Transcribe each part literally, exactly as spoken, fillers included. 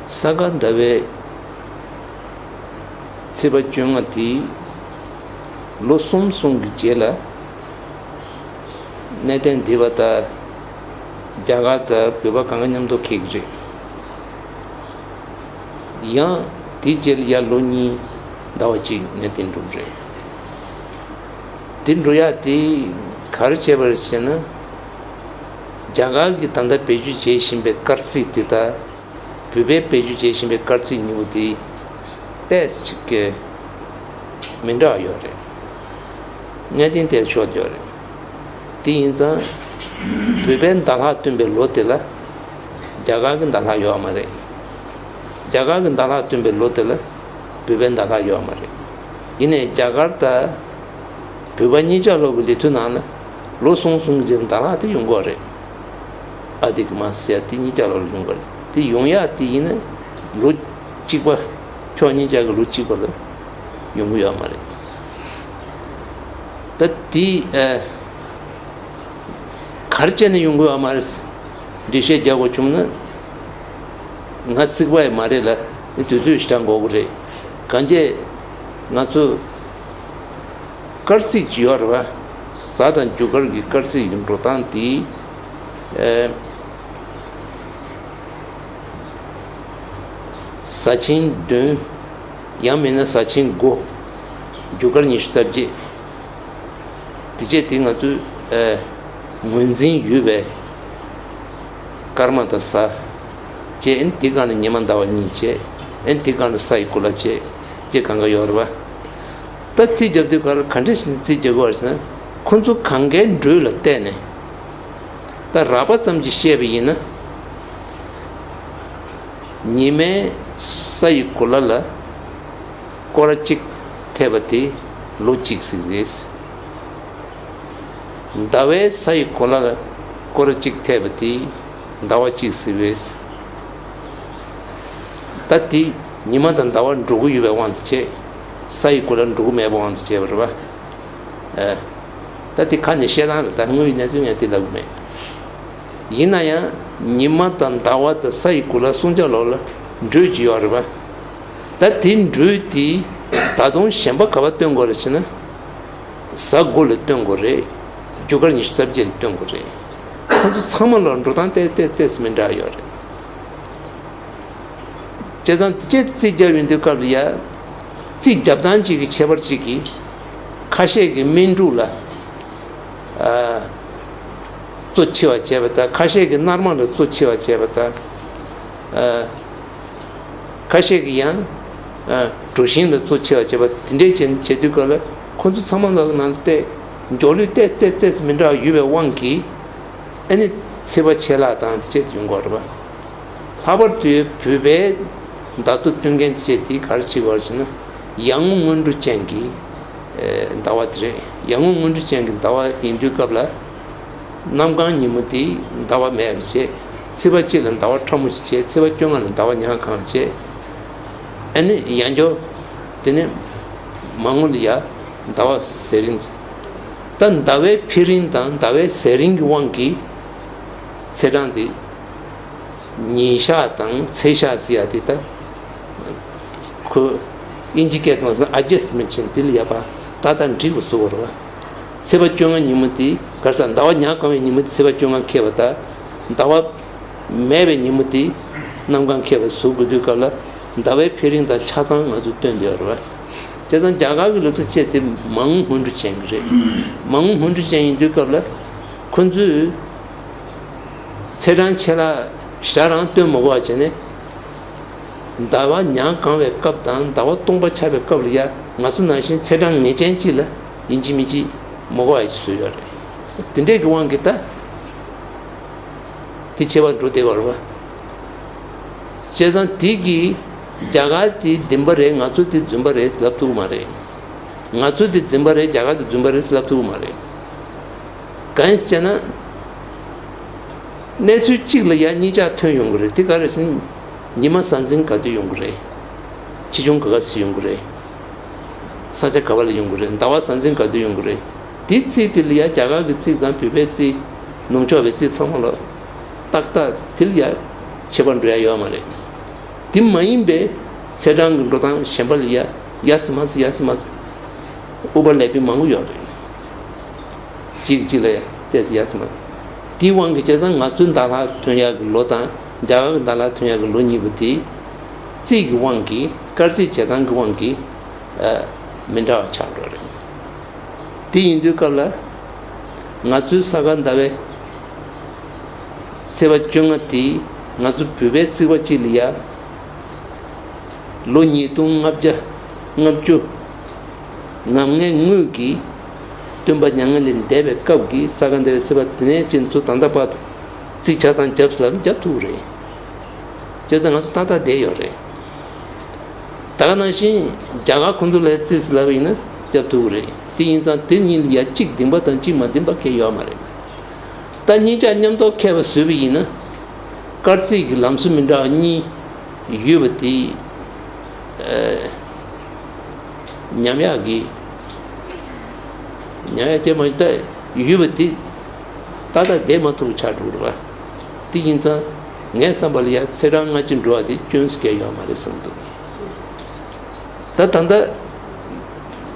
ས་ག་ཟླ་བའི་ཚེས་པ་བཅོ་ལྔ་དེ་ལོ་གསུམ་གསུམ་གྱི་རྗེས་ལ་གནས་བརྟན་སྡེ་པ་དང་རྒྱ་གར་དང་བོད་པ་གང་ག་མཉམ་དུ་འཁེལ་གྱི་རེད། ཡང་དེའི་རྗེས་ལ་ཡར་ལོ་གཉིས་ཟླ་བ་གཅིག་གནས་བརྟན་འགྲུབ་རེད། དེ་འགྲོ་ཡག་དེ་ག་རེ་བྱས་པ་རེད་ཟེར་ན། རྒྱ་གར་གྱིས་ད་ལྟ་བེད་སྤྱོད་བྱེད་བཞིན་པའི་སྐར་རྩིས་དེ་དང་བོད་པས་བེད་སྤྱོད་བྱེད་བཞིན་པའི་སྐར་རྩིས་གཉིས་པོ་དེ་ཏོག་ཙམ་ཅིག་གི་མི་འདྲ་བ་ཡོད་རེད། གནད་དོན་ཏོག་ཙམ་ཤོར་ཡོད་རེད། དེ་ཡིན་ཙང་བོད་པའི་ཟླ་ལྷག་སྟོན་པའི་ལོ་དེ་ལ་རྒྱ་གར་གྱི་ཟླ་ལྷག་ཡོད་མ་རེད། རྒྱ་གར་གྱི་ཟླ་ལྷག་སྟོན་པའི་ལོ་དེ་ལ་བོད་པའི་ཟླ་ལྷག་ཡོད་མ་རེད། ཡིན་ནའི་རྒྱ་གར་དང་བོད་པ་གཉིས་ཆ་ལོག་གི་ལས་དུས་ནང་ན་ལོ་གསུམ་གསུམ་གྱི་ཟླ་ལྷག་དེ་ཡོང་གི་ཡོད་རེད། ཨ་དེ་གི་མ་ཟེར་དེ་གཉིས་ཆ་ལོག་ལ་ཡོང་གི་ཡོད་རེད། དེ་ཡོང་ཡག་དེ་ཡིན་ན་ལོ་གཅིག་པ། ཕྱོགས་གཉིས་ཆ་གི་ལོ་གཅིག་པ་ལ་ཡོང་གི་ཡོད་མ་རེད། ད་དེ་ཨ། ག་རེ་བྱས་ནས་ཡོང་དགོས་ཡོད་མ་རེད། འགྲེལ་བཤད་རྒྱག་དགོས་བྱུང་ན། ང་རྩིག་པ་ཡི་མ་རེད་ལ། དུས་ཚོད་ཞེ་དྲག་འགོར་གི་རེད། གང་བྱས་ང་ཚོ་སྐར་རྩིས་ཀྱི་ཡོད་རེད་བ། གཟའ་དང་རྒྱུ་སྐར་གྱི་སྐར་རྩིས་ཀྱི་འགྲོ་སྟངས་དེ། ཨེ། གཟའ་ཆེན་བདུན། ཡང་མིན་ན་གཟའ་ཆེན་དགུ། རྒྱུ་སྐར་ཉི་ཤུ་རྩ་བརྒྱད། དེ་བྱས་དེ་ང་ཚོས་ཨ། ངོས་འཛིན་ཡོད་པའི་སྐར་མ་དང་གཟའ་བྱས། ཨན་དེ་སྒང་ལ་ཉི་མ་ཟླ་བ་གཉིས་བྱས། ཨན་དེ་སྒང་ལ་ས་ཡི་གོ་ལ་བྱས། བྱས་གང་ག་ཡོད་རེད་པ། ད་རྩིས་རྒྱབ་དུས་ག་ལ་ག་འདྲ་ཞིག་ནས་རྩིས་རྒྱག་དགོས་པ་རེད་ཟེར་ན། ཁོ་ཚོ་གང་གའི་འགྲོས་ལ་བལྟས་ནས། ད་རགས་པ་ཙམ་གྱིས་བཤད་པ་ཡིན་ན། ཉི་མའི་ས་ཡི་གོ་ལ་ལ་སྐོར་ར་གཅིག་ཐེབས་པ་དེ་ལོ་གཅིག་ཟིག་རེད། ཟླ་བའི་ས་ཡི་གོ་ལ་ལ་སྐོར་ར་གཅིག་ཐེབས་པ་དེ་ཟླ་བ་གཅིག་ཟིག་རེད། ད་དེ་ཉི་མ་དང་ཟླ་བ་འགྲོ་གི་ཡོད་པའི་དབང་དུ་བྱས། ས་ཡི་གོ་ལ་འགྲོ་གི་མེད་པའི་དབང་དུ་བྱས་པ་རེད་པ། ཨ། ད་དེ་ཁ་ནས་བཤད་སྟངས་རེད། ད་དངོས་ཡོད་གནས་ཚུལ་ངས་དེ་ལབ་གི་མེད། ཡིན་ན་ཡང་ཉི་མ་དང་ཟླ་བ་དང་ས་ཡི་གོ་ལ་གསུམ་ཆ་ལོག་ལ་འགྲོས་ཅིག་ཡོད་རེད་པ། ད་དེ་འགྲོས་དེ་ད་དུང་གཞན་པ་ག་པར་སྟོན་དགོས་རེད་ཟེར་ན། གཟའ་དགུ་ལ་སྟོན་དགོས་རེད། རྒྱུ་སྐར་ཉི་ཤུ་རྩ་བརྒྱད་ལ་སྟོན་དགོས་རེད། ཁོ་ཚོ་ཚང་མ་ལ་འགྲོ་སྟངས་ཏོག་ཏོག་ཏོག་ཙམ་མི་འདྲ་ཡོད་རེད། བྱས་ཙང་དེ་ཅེས་རྩིས་རྒྱབ་ཡོང་དུས་སྐབས་ལ་ཡ། རྩིས་རྒྱབ་སྟངས་གཅིག་གི་ཁྱད་པར་གཅིག་གིས། ཁ་ཤས་ཀྱིས་སྨིན་དྲུག་ལ་ཨ། གཙོ་ཆེ་བ་བྱས་པ་དང་། ཁ་ཤས་ཀྱིས་སྣར་མ་ལ་གཙོ་ཆེ་བ་བྱས་པ་དང་། ཨ། ཁ་ཤས་ཀྱིས་ཡང་། ཨ། གྲོ་ཞིང་ལ་གཙོ་ཆེ་བ་བྱས་པ་དེ་འདྲའི་བྱས་བྱས་དུས་སྐབས་ལ། ཁོ་ཚོ་ཚང་མ་ལ་ནང་བལྟས། འཇོག་ལུགས་ཏོག་ཏོག་ཏོག་ཙམ་མི་འདྲ་བ་ཡོད་པའི་དབང་གིས། ཨ་ནི་ཚེས་པ་ཆད་ལྷག་དང་དེ་བྱས་དེ་ཡོང་གི་ཡོད་རེད་པ། ལྷག་པར་དུ་བོད་པའི་ཟླ་ཐོ་སྟོན་མཁན་དེ་བྱས་དེ་ག་རེ་བྱེད་ཀྱི་ཡོད་རེད་ཟེར་ན། ཡར་ངོ་སྔོན་འགྲོ་ཅན་གྱི་ཟླ་བ་དེ་རེད། ཡར་ངོ་སྔོན་འགྲོ་ཅན་གྱི་ཟླ་བ་ཡིན་དུས་སྐབས་ལ། གནམ་གང་ཉིན་མོ་དེ་ཟླ་བ་མེད་པ་བྱས། ཚེས་པ་གཅིག་ལ་ཟླ་བ་ཕྲ་མོ་ཞིག་བྱས། ཚེས་པ་བཅོ་ལྔ་ལ་ཟླ་བ་ཉ་གང་བྱས། ཨ་ནི་ཡང་བསྐྱར་དེ་ནས་མར་ངོ་ལ་ཡ་ཟླ་བ་གཟའ་རིང་། ད་ཟླ་བའི་འཕེལ་རིམ་དང་ཟླ་བའི་གཟའ་རིང་གི་དབང་གིས་ཚེས་གྲངས་དེ་ཉིན་ཞག་དང་ཚེས་ཞག་ཟེར་ཡ་དེ། ད་ཁོ་དབྱིན་ཇི་སྐད་དུ་མ་སོང་ཨེ་ཇི་སི་མེན་ཊི་བྱས་ནས་དེ་ལ་ཡ་པ་ད་ལྟ་འགྲིག་པ་བཟོ་དགོས་རེད་པ། ཚེས་པ་བཅོ་ལྔ་ཉིན་མོ་དེ་ག་རེ་ཟེར། ཟླ་བ་ཉ་གང་བའི་ཉིན་མོ་དེ་ཚེས་པ་བཅོ་ལྔ་འཁེལ་བ་དང་། ཟླ་བ་མེད་པའི་ཉིན་མོ་དེ་གནམ་གང་འཁེལ་བ་བཟོ་དགོས་དུས་སྐབས་ལ། ཟླ་བའི་འཕེལ་རིམ་དང་ཆ་ཚང་ང་ཚོས་སྟོན་བསྡད་ཡོད་རེད་པ། བྱས་ཙང་རྒྱ་གར་གྱི་ལོ་ཐོ་བཅས་དེ་མར་ངོ་སྔོན་འགྲོ་ཅན་གྱི་རེད། མར་ངོ་སྔོན་འགྲོ་ཅན་ཡིན་དུས་སྐབས་ལ་ཁོ་ཚོས་ཚེས་གྲངས་ཆད་ལྷག་ཞེ་དྲག་རང་སྟོན་མ་དགོས་པ་བྱས་ནས། ཟླ་བ་ཉ་གང་བའི་སྐབས་དང་ཟླ་བ་སྟོང་པ་ཆགས་པའི་སྐབས་ལ་ཡ་ང་ཚོ་ནང་བཞིན་ཚེས་གྲངས་ངེས་ཅན་གཅིག་ལ་ཡིན་གཅིག་མིན་གཅིག་མ་དགོས་པ་ཞིག་བཟོས་ཡོད་རེད། དེ་འདྲས་ཀྱི་དབང་གིས་ད། དེ་ཆད་པ་འགྲོ་བསྡད་པ་རེད་པ། བྱས་ཙང་དེ་གིས་རྒྱ་གར་དེ་བདེན་པ་རེད། ང་ཚོ་དེ་རྫུན་པ་རེད་ལབ་ཐུབ་ཀྱི་མ་རེད། ང་ཚོ་དེ་རྫུན་པ་རེད། རྒྱ་གར་དེ་རྫུན་པ་རེད་ལབ་ཐུབ་ཀྱི་མ་རེད། གང་ཡིན་ཟེར་ན། གནས་ཚུལ་གཅིག་ལ་ཡ་གཉིས་ཆ་ཐོན་ཡོང་གི་རེད། དེ་ག་རེ་ཟེར་ན། ཉི་མ་གཟའ་འཛིན་ག་དུས་ཡོང་གི་རེད། ཆེ་ཆུང་ག་ག་ཚོད་ཡོང་གི་རེད། ས་ཆ་ག་པ་ལ་ཡོང་གི་རེད། ཟླ་བ་གཟའ་འཛིན་ག་དུས་ཡོང་གི་རེད། དེ་རྩིས་དེ་ལ་ཡ་རྒྱ་གར་གྱི་རྩིས་དང་བོད་པའི་རྩིས། ནུབ་ཕྱོགས་པའི་རྩིས་ཚང་མ་ལ་ཏག་ཏག་དེ་ལ་ཡ་ཁྱད་པར་འགྲོ་ཡ་ཡོད་མ་རེད། དེ་མ་ཡིན་པའི་ཚེས་གྲངས་ཀྱི་འགྲོ་སྟངས་གཞན་པ་ལ་ཡ་ཡ་སི་མ་སི་ཡ་སི་མ་སི་ཨུ་པ་ལེ་པི་མང་པོ་ཡོད་རེད། གཅིག་གཅིག་ལ་ཡ་ཏེ་སི་ཡ་སི་མ། དེའི་དབང་གིས་བྱས་ཙང་ང་ཚོའི་ཟླ་ལྷག་ཐོན་ཡག་གི་ལོ་དང་རྒྱ་གར་གྱི་ཟླ་ལྷག་ཐོན་ཡག་གི་ལོ་གཉིས་པོ་དེ་རྩིས་ཀྱི་དབང་གིས་སྐར་རྩིས་བྱེད་སྟངས་ཀྱི་དབང་གིས་ཨ་མི་འདྲ་བ་ཆགས་འགྲོ་རེད། དེ་ཡིན་དུས་སྐབས་ལ་ང་ཚོའི་ས་ག་ཟླ་བའི་ཚེས་པ་བཅོ་ལྔ་དེ་ང་ཚོ་བོད་པའི་རྩིས་པ་གཅིག་ལ་ཡ་ལོ་ཉིས་སྟོང་ལྔ་བརྒྱ་ལྔ་བཅུ་ང་ལྔའི་སྔོན་གྱི་སྟོན་པ་མྱ་ངན་ལས་འདས་པའི་སྐབས་ཀྱི་ས་ག་ཟླ་བའི་ཚེས་པ་དེ་ནས་ཅིག་ཚོ་ད་ལྟ་བར་དུ་རྩིས་ཆ་ཚང་བརྒྱབ་ཟེར་ལབ་བརྒྱབ་ཐུབ་རེད། བྱས་ཙང་ང་ཚོ་ཏག་ཏག་བསྡད་ཡོད་རེད། ད་ག་ནང་བཞིན་རྒྱ་གར་ཁོང་ཚོ་ལ་རྩིས་ཟེར་ལབ་པ་ཡིན་ན་བརྒྱབ་ཐུབ་རེད། དེ་ཡིན་ཙང་དེ་གཉིས་ལ་ཡ་གཅིག་བདེན་པ་དང་གཅིག་མ་བདེན་པ་གང་ཡང་ཡོད་མ་རེད། ད་གཉིས་ཆ་མཉམ་དུ་ཁྱད་པར་བཟོས་པ་ཡིན་ན་སྐར་རྩིས་ཀྱི་ལམ་སྲོལ་མི་འདྲ་བ་གཉིས་ཡོད་པ་དེ་ཨ་ཉམས་ཡག་གི་ཉམས་ཡག་ཅན་མ་ཡིན་ད་ཡོད་པ་དེ་ཏག་ཏག་བསྡད་མ་ཐུབ་པ་ཆགས་འགྲོ་གི་རེད་པ། དེ་ཡིན་ཙང་ངའི་བསམ་པ་ལ་ཡ་ཚེས་གྲངས་སྔ་ཕྱི་འགྲོ་བ་དེ་སྐྱོན་ཟེར་མཁན་ཡོད་མ་རེད་བསམ་འདུག་ད་ད་ལྟ་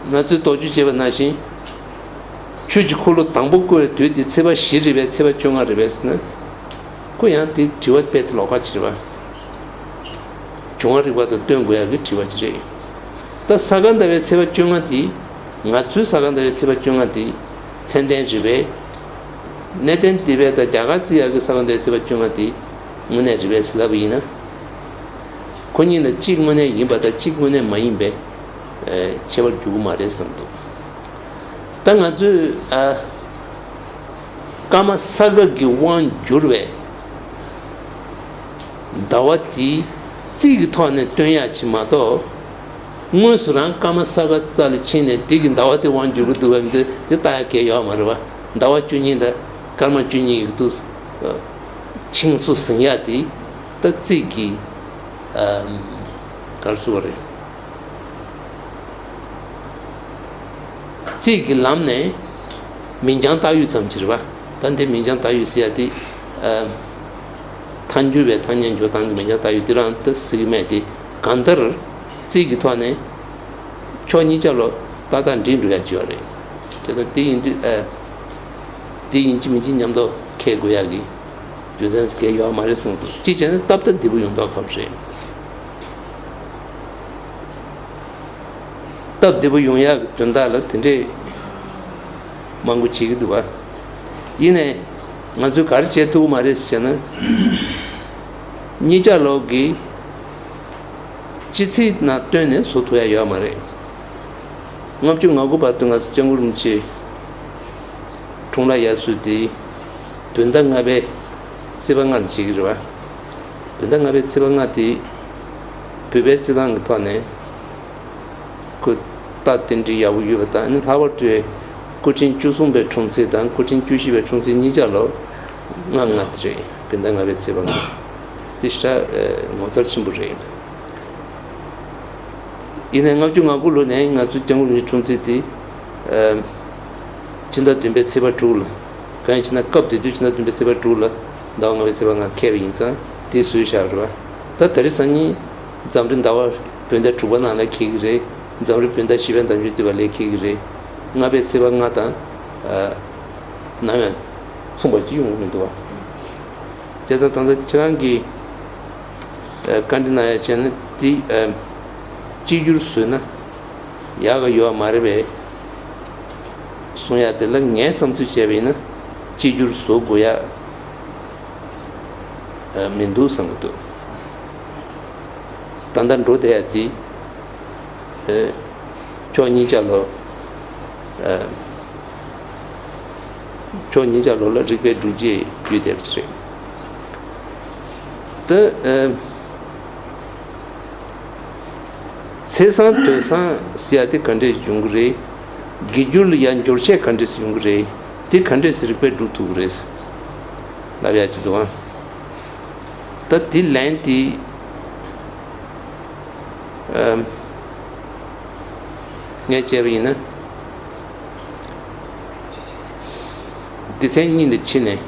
ང་ཚོས་རྟོག་དཔྱོད་བྱས་པ་ནང་བཞིན་ཆོས་ཀྱི་འཁོར་ལོ་དང་པོ་བསྐོར་བའི་དུས་དེ་ཚེས་པ་བཞི་རེད་པས་ཚེས་པ་བཅོ་ལྔ་རེད་པས་ཟེར་ན། ཁོ་ཡང་དེ་དྲི་བ་དཔེ་དེ་ལོགས་ཀ་ཅིག་རེད་པ། བྱུང་བ་རིག་པ་དང་སྟོན་དགོས་ཡག་གི་དྲི་བ་ཅིག་རེད། ད་ས་ག་ཟླ་བའི་ཚེས་པ་བཅོ་ལྔ་དེ་ང་ཚོའི་ས་ག་ཟླ་བའི་ཚེས་པ་བཅོ་ལྔ་དེ་མཚན་ལྡན་རེད་པས། གནས་བརྟན་སྡེ་པས་ད་རྒྱ་གར་རྩིས་ཡག་གི་ས་ག་ཟླ་བའི་ཚེས་པ་བཅོ་ལྔ་དེ་དངོས་གནས་རེད་པས་ཟེར་ལབ་པ་ཡིན་ན། ཁོ་གཉིས་ལ་གཅིག་དངོས་གནས་ཡིན་པ་དང་གཅིག་དངོས་གནས་མ་ཡིན་པའི་ཨེ་ཁྱད་པར་འགྱུར་གི་མ་རེད་བསམ་འདུག་ད་ང་ཚོས་ཨ་སྐར་མ་ས་ག་གི་དབང་བསྒྱུར་བའི་ཟླ་བ་དེ་རྩིས་ཀྱི་ཐོག་ནས་སྟོན་ཡག་ཅིག་མ་གཏོགས། དངོས་སུ་རང་སྐར་མ་ས་ག་རྩ་ལ་ཕྱིན་ནས་དེ་གི་ཟླ་བ་དེ་དབང་བསྒྱུར་གི་འདུག་བས་འདི་དེ་ལྟ་ཡག་གང་ཡང་ཡོད་མ་རེད་པ། ཟླ་བ་བཅུ་གཉིས་དང་སྐར་མ་བཅུ་གཉིས་ཀྱི་དུས་ཨ་ཆིངས་སུ་ཟིན་ཡག་དེ་ད་རྩིས་ཀྱི་ཨ་ག་རེ་ཟེར་དགོས་རེད། རྩིས་ཀྱི་ལམ་ནས་མིང་རྐྱང་བཏགས་ཡུལ་ཙམ་གྱིས་རེད་པ། ད་འདི་མིང་རྐྱང་བཏགས་ཡུལ་ཟེར་ཡ་དེ་ཨ་ཐལ་འགྱུར་བའི་ཐ་སྙད་འཇོག་སྟངས་ཀྱི་མིང་རྐྱང་བཏགས་ཡུལ་དེ་རང་ད་ཟེར་གྱི་མེད་དེ། གང་ལྟར་རྩིས་ཀྱི་ཐོག་ནས་ཕྱོགས་གཉིས་ཆ་ལོ་ཏག་ཏག་འགྲིག་འགྲོ་ཡ་ཅིག་ཡོད་རེད། དེ་ཙང་དེ་ཡིན་དུས་ཨ་དེ་ཡིན་གཅིག་མིན་གཅིག་མཉམ་དུ་འཁེལ་དགོས་ཡ་གི་རྒྱུ་མཚན་ཟེར་མཁན་ཡོད་མ་རེད་གསུངས་འདུག་གཅིག་བྱས་ན་སྟབས་ད་བདེ་པོ་ཡོང་མདོག་ཁ་པོ་རེད། སྟབས་བདེ་པོ་ཡོང་ཡག་གི་དོན་དག་ལ་དེ་འདྲས་མང་པོ་བྱེད་ཀྱི་འདུག་ག་ཡིན་ནའི་ང་ཚོས་ག་རེ་བྱེད་ཐུབ་ཀྱི་མ་རེད་ཟེར་ན། གཉིས་ཆ་ལོ་གི་སྤྱི་ཚེས་ནང་བཏོན་ནས་བཟོ་ཐུབ་ཡག་ཡོད་མ་རེད། ལྔ་བཅུ་ང་དགུ་བར་དུ་ང་ཚོ་སྐྱབས་མགོན་རིན་པོ་ཆེ་འཁྲུངས་ལྷ་དབྱར་གསོལ་དེ་བོད་ཟླ་ལྔ་པའི་ཚེས་པ་ལྔ་ལ་བྱེད་ཀྱི་རེད་པ། བོད་ཟླ་ལྔ་པའི་ཚེས་པ་ལྔ་དེ་བོད་པའི་རྩིས་ཐང་གི་ཐོག་ནས་ཁོ་རྟགས་རྟེན་འབྲེལ་ཡག་པོ་ཡོད་པ་དང་། ཨ་ནི་ལྷག་པར་དུ་སྐུ་ཕྲེང་བཅུ་གསུམ་པའི་འཁྲུངས་ཚེས་དང་སྐུ་ཕྲེང་བཅུ་བཞི་པའི་འཁྲུངས་ཚེས་གཉིས་ཆ་ལོ་ལྔ་ལྔ་དེ་རེད། བོད་ཟླ་ལྔ་པའི་ཚེས་པ་ལྔ་དེ་ཞེ་དྲག་ངོ་མཚར་ཆེན་པོ་རེད། ཡིན་ནའི་ལྔ་བཅུ་ང་དགུ་ལོ་ནས་ང་ཚོ་སྐྱབས་མགོན་རིན་པོ་ཆེའི་འཁྲུངས་ཚེས་དེ་ཕྱི་ཟླ་བདུན་པའི་ཚེས་པ་དྲུག་ལ། གང་ཡིན་ཟེར་ན་སྐབས་དེ་དུས་ཕྱི་ཟླ་བདུན་པའི་ཚེས་པ་དྲུག་ལ་ཟླ་བ་ལྔ་པའི་ཚེས་པ་ལྔ་འཁེལ་བ་ཡིན་ཙང་དེ་བཟོས་བཞག་རེད་པ། ད་དེ་རིང་སང་ཉིན་འཛམ་གླིང་ཟླ་བ་བོད་ཟླ་དྲུག་པ་ནང་ལ་འཁེལ་གྱི་རེད། འཛམ་གླིང་བོད་ཟླ་བཞི་པའི་ཟླ་མཇུག་དེ་བ་ལ་འཁེལ་གྱི་རེད། ལྔ་པའི་ཚེས་པ་ལྔ་དང་ནམ་ཡང་མཚུངས་པ་ཅིག་ཡོང་གི་མི་འདུག་པ། བྱས་ཙང་ད་ལྟ་ཁྱེད་རང་གིས་ཨ་བཀའ་འདྲི་གནང་ཡ་བྱས་ན་དེ་ཨ་གཅིག་གྱུར་བཟོས་ན་ཡག་ག་ཡོད་མ་རེད་པས་གསུང་ཡ་དེ་ལ་ངས་བསམ་ཚུལ་བྱས་པ་ཡིན་ན་གཅིག་གྱུར་བཟོ་དགོས་ཡ་ཨ་མི་འདུག་བསམ་གྱི་འདུག་ད་ལྟ་འགྲོ་བསྡད་ཡ་དེ་ཨ་ཕྱོགས་གཉིས་ཆ་ལོ། ཨ་ཕྱོགས་གཉིས་ཆ་ལོ་ལ་རིག་པའི་སྒྲུབ་བྱེད་བརྒྱུད་བསྡད་པ་ཅིག་རེད། ད་ཨ་ཚེས་བཟང་དུས་བཟང་ཟེར་ཡ་དེ་ག་འདྲས་ཡོང་གི་རེད། དགེ་སྦྱོར་ལ་ཡ་འབྱོར་ཆས་ག་འདྲས་ཡོང་གི་རེད། དེ་ག་འདྲས་རིག་པས་སྒྲུབ་ཐུབ་ཀྱི་རེད། ལབ་ཡ་ཅིག་འདུག་ཨ། ད་དེ་ལན་དེ། ཨམ། ངས་བྱས་པ་ཡིན་ན། སྡེ་ཚན་གཉིས་ལ་ཕྱེ་ནས།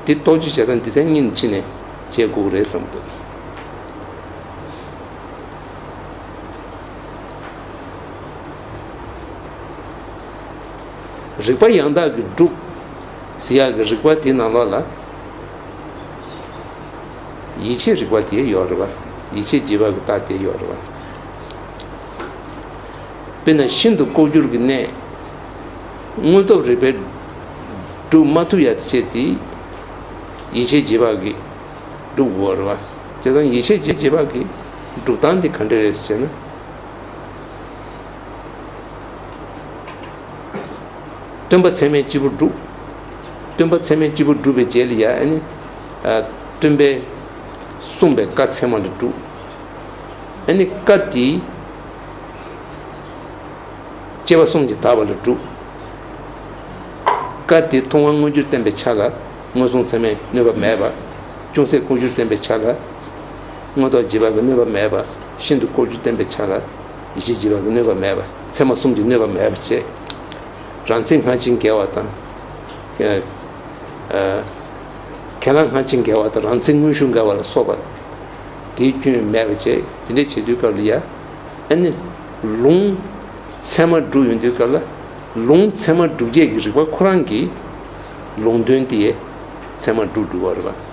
འདི་རྟོག་དཔྱོད་བྱེད་སྟངས་སྡེ་ཚན་གཉིས་ལ་ཕྱེ་ནས་ བྱེད་དགོས་རེད་བསམ་འདུག་རིགས་པ་ཡང་དག་གིས་གྲུབ་ཟེར་ཡག་གི་རིགས་པ་དེའི་ནང་ལོགས་ལ། ཡིད་ཆེས་རིགས་པ་དེ་ཡོད་རེད་བ། ཡིད་ཆེས་རྗེས་དཔག་གི་རྟགས་དེ་ཡོད་རེད་བ། དཔེར་ན་ཤིན་ཏུ་ལྐོག་གྱུར་གྱི་གནས། དངོས་སྟོབས་རིགས་པས་སྒྲུབ་མ་ཐུབ་ཡ་དེ་བྱས་ཏེ། ཡིད་ཆེས་རྗེས་དཔག་གིས་སྒྲུབ་དགོས་རེད་བ། བྱས་ཙང་ཡིད་ཆེས་རྗེས་དཔག་གི་སྒྲུབ་སྟངས་དེ་ག་འདྲ་རེད་ཟེར་ན། སྟོན་པ་ཚད་མས་སྤྱི་བོར་སྒྲུབ། སྟོན་པ་ཚད་མས་སྤྱི་བོར་སྒྲུབ་པའི་རྗེས་ལ་ཡ་ཨ་ནི། ཨ། སྟོན་པས་གསུངས་པའི་བཀའ་ཚད་མ་ལ་སྒྲུབ། ཨ་ནི་བཀའ་དེ་སྐྱེ་བ་གསུམ་གྱིས་དག་པ་ལ་སྒྲུབ། བཀའ་དེ་མཐོང་བ་མངོན་གྱུར་བསྟན་པའི་ཆ་ལ་མངོན་སུམ་ཚད་མས་གནོད་པ་མེད་པ། ཅུང་ཟད་ལྐོག་གྱུར་བསྟན་པའི་ཆ་ལ་མངོན་རྟོགས་རྗེས་དཔག་གིས་གནོད་པ་མེད་པ། ཤིན་ཏུ་ལྐོག་གྱུར་བསྟན་པའི་ཆ་ལ་ཡིད་ཆེས་རྗེས་དཔག་གིས་གནོད་པ་མེད་པ། ཚད་མ་གསུམ་གྱིས་གནོད་པ་མེད་པ་བྱས། རང་མཚན་སྔ་ཕྱི་འགལ་བ་དང་། ཨ། ཨ། ཁས་བླངས་སྔ་ཕྱི་འགལ་བ་དང་རང་མཚན་དངོས་ཤུགས་འགལ་བ་ལ་སོགས་པ། དེའི་སྐྱོན་མེད་པ་བྱས། དེ་འདྲ་བྱེད་དུས་སྐབས་ལ་ཡ། ཨ་ནི། ལུང་ཚད་མ་སྒྲུབ་ཡོང་དུས་སྐབས་ལ། ལུང་ཚད་མ་སྒྲུབ་བྱེད་ཀྱི་རིགས་པ་ཁོ་རང་གིས་ལུང་དོན་དེ་ཚད་མ་སྒྲུབ་འགྲོ་བ་རེད་པ།